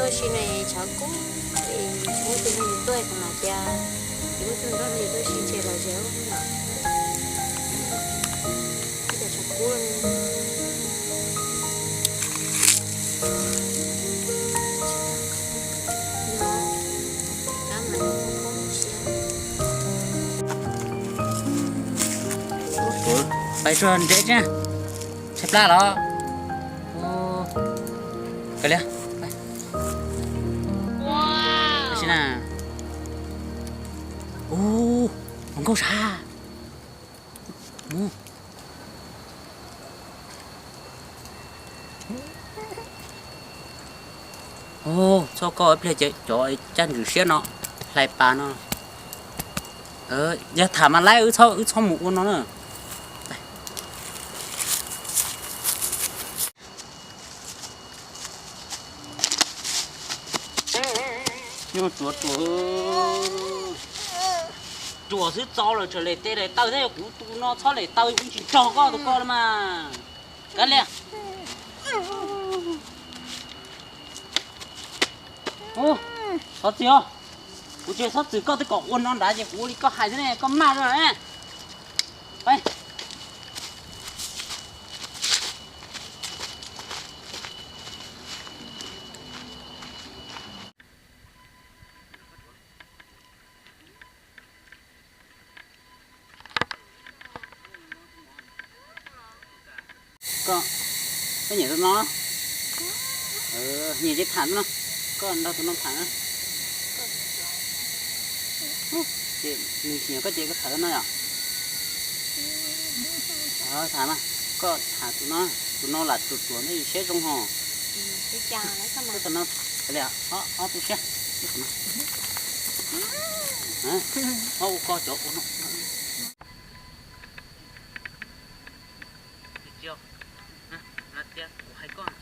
Tab sis ne, tshav kub, muaj tus neeg tuaj kuv mam tias, muaj tus nrog nws tuaj sib ntshe los zem no. Ib cov tshav kub no. Pais tsuag ntse tseeb, tshaib plab los. Kav liam, tab sis na, ua nkauj sab mus. Txhob koj ib pliag cov caj ntswm siab no hlais pas no. Yog tham mas laib, wb txhob mus ua no na. Ruam, ruam, ruam xwb txaus lawm, tseem lem tes lem taw thiab, yog kuv tus no txhob lem taw kuv tsis nrog koj tus ko li mas. Kav liam. Ub, thov txim os. Kuv tsis txhob txwm koj twb kom ua no nrad ces kuv ua li koj hais thiab ne, koj maj lawm ne. Koj, koj nyiam tus no? Nyiam ces tham tus no. Koj nrog tus no tham na. Ces nws tsis nyiam koj ces koj tham tus no yom? Tham mas, koj tham tus no, tus no lam ruam ruam ntawd siab zoo ho. Tus no, ob tu siab, ob ua koj cov ua no. Tias kuv hais koj,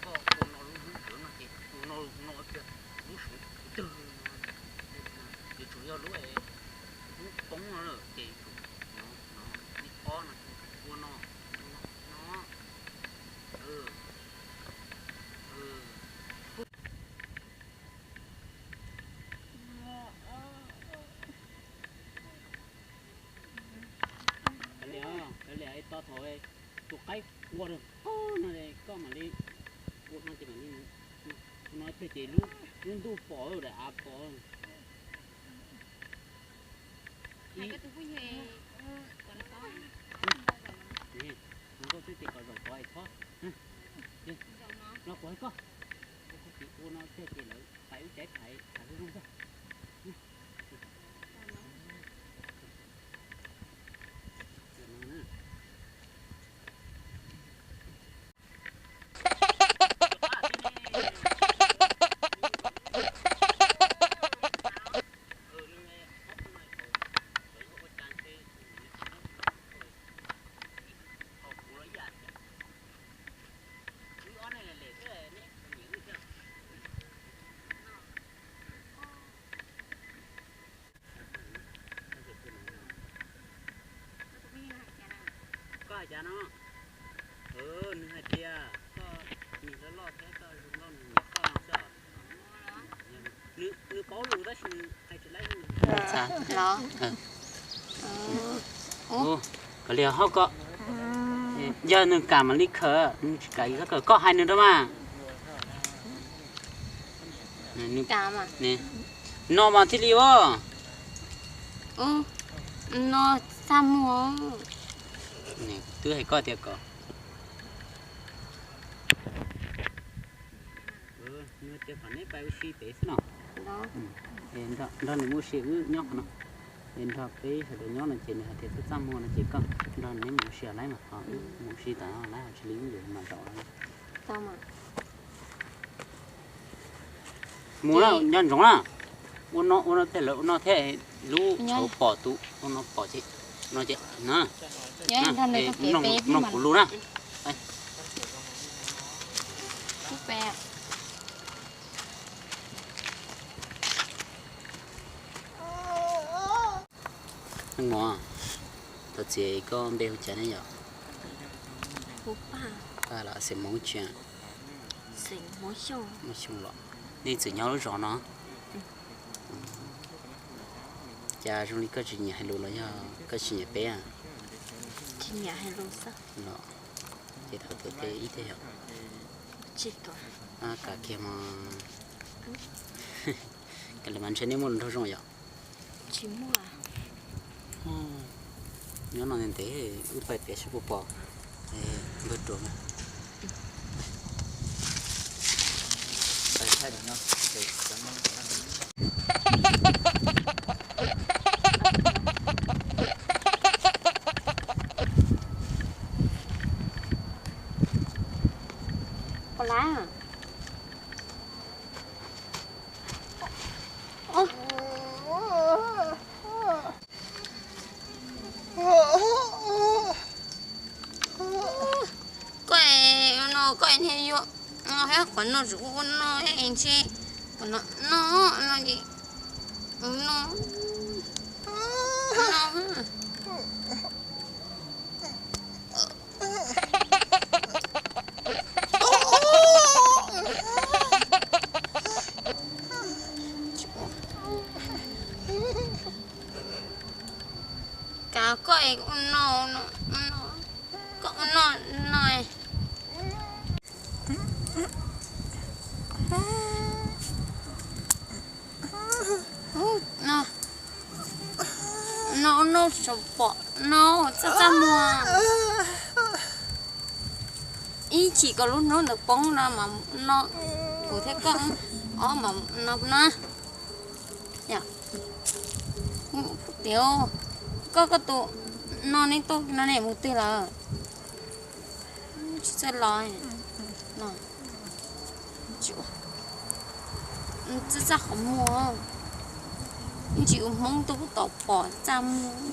koj ua no lub hnub ntawd no ces ua no no tias lub suav twg no, yuav tsum yog lub, lub poob no lawm ces yuav tsum no, no, ib ob no ces ua no, no, no. Kav liam, kav liam, to thaum tus qaib qua rau no koj mam li ua no ces mam li, no pliag ces lub ntuj pom daim av pom. Nkauj twb tias kom zaum tod es txhob, no kuv hais koj, koj tsis ua no thiaj ces lawv pais wb caiv phais phais zoo zoo xwb. Koj hais cas no? Nws hais tias koj nim loj loj thiab koj zoo nkauj nws nyiam koj no xwb. Nws paub lus tab sis nws hais tsis laib. Los, kav liam ho koj, yog nws kam mam li khaws, nws tsis kam li khaws koj hais nws rau mas. No mas thiaj li ua. No txaj muag. Twb hais koj tias kom. Nws tias kom neb pais ua si pem xwb no. Nrog nws mus ua si wb nyob qhov no. Es nrog peb sawv daws nyob no ces nws hais tias twb txaj muag no ces koj nrog neb mus ua si lawm mas ho wb mus ua si tom no lawm ho tsis li wb yuav mam zaum. Mus na, nco ntsoov na. Ua no, ua no tej lawv ua no thiab lub tshauv pom tus ua no pom ces, no ces, no kuv lus na. Mos, thov txim, koj npe hu cas ne yom? Paj los xeem Hmoob tsi? Hmoob Xyooj los. Nej txawm nyob lub zos no, cas zoo li koj tsis nyiam hais lus los yog koj tsis nyiam peb? Tsis nyiam hais lus xwb. Los ces thaum twg peb ib teg yom? Tsis tuaj. Kav kiag mas, kav liam mas ntshe nej muaj hluas nraug zoo yom? Tsis muaj. Nyob no ntev ntev wb pais pem seb puas pom npawg Ruam. Koj no koj niag yuav no thiab qhov no tsis ua no ntshe qhov no no no ces no no. Kav koj es ua no no, koj ua no no. No no, tsis pom no, txaj txaj muag. Ib chim kom lub hnub ntawd poob no mas no, kuv thiab koj ob mas no na. Tias koj koj tus no neb tuaj no ne mus twg lawm? Tsis txawj los. Txaj txaj qhov muag, tsis ua Hmoob tuaj pub tom pom txaj muag.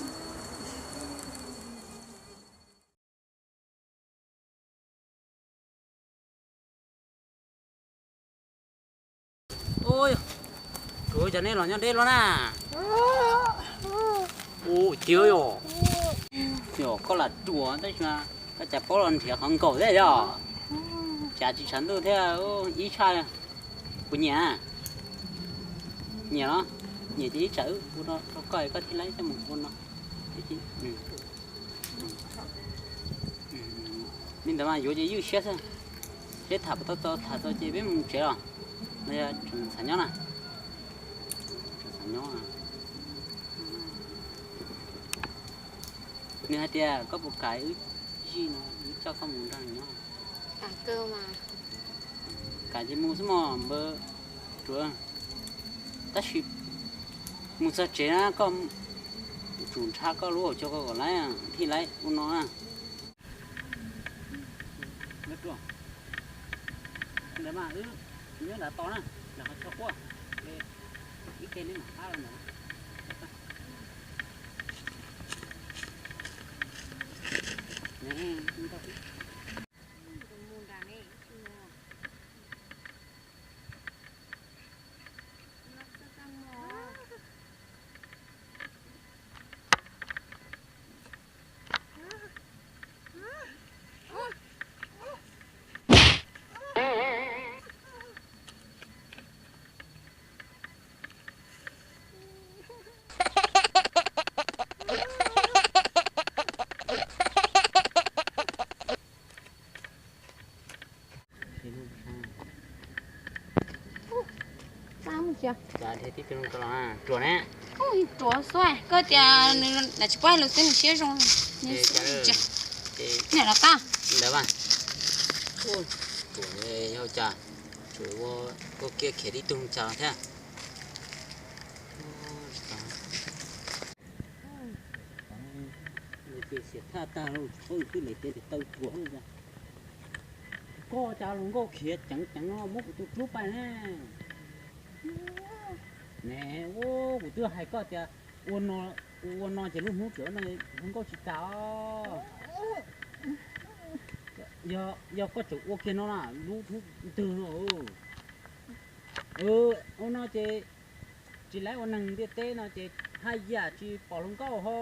Ua cas nej los nyob deb luaj na? Ua tiag yom, yog koj lam ruam tab sis koj cas paub los nrhiav qhov nkaum thiab yom? Cas tsis tshav ntuj thiab ib tshaj. Kuv nyiam, nyiam los, nyiam ces ib tsam wb ua rau koj koj thiaj laib coj mus ua no. Li ntawd mas yuav ces ywj siab xwb. Seb tham puas tau txaus, tham txaus ces peb mus tsev los. No yog tseem xav nyob na? Tseem xav nyob. Nws hais tias koj puas kam wb zij no, wb coj koj mus nrog nws nyob? Kam ces mus xwb mog npawg Ruam. Tab sis mus txog tsev na koj tsum nrhav koj lub hauv caug koj kom laib thiaj laib ua no na. Ntawd mas wb nyob nram tos na, nram qhov chaw quaj, ib teg neb mam qab los ntawd. Ruam ne? Ruam xwb, koj tias nws tsis paub hais lus twb nws siab zoo. Niam los tag. Ntawd mas, ruam yog cas, tsuas ua kiag khiav tib tug cas thiab. Ces xiam thaj tag los tsis paub twb lem tias taw ruam. Koj cas hluas nkauj khiav ceev ceev no muab kuv tus hlub pais ne. Ne, kuv twb hais koj tias ua no, ua no ces lub hnub tseem no hluas nkauj tsis tas os. Yog koj tseem ua kiag no na lub hnub twg no. Ua no ces tsis laib ua neeg ntiaj teb no ces haj yam tsis pom hluas nkauj ho.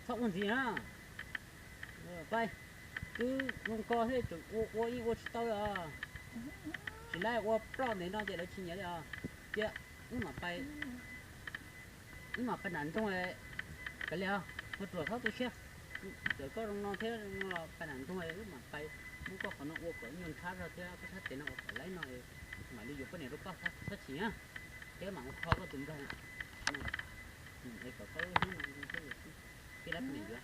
Txhob ua ntxiv na. Pais, twb zoo ko thiab tseem ua ua ib ua tsis tau os. Lawv ua ploj ntev no ces lawv tsis nyiam li os. Cia wb mam pais, wb mam pais nram nroog. Kav liam, ua ruam txhob tu siab. Txawm koj zoo no thiab los pais nram nroog, wb mam pais muab koj qhov no ua kom nyuag ntxhab zog thiab koj sab tes no ua kom laib no, mam li yuav poj niam rau koj, txhob chim na. Thiab mam ua kho koj tus npawg es kom koj lub hnub no thiaj lab poj niam yuav.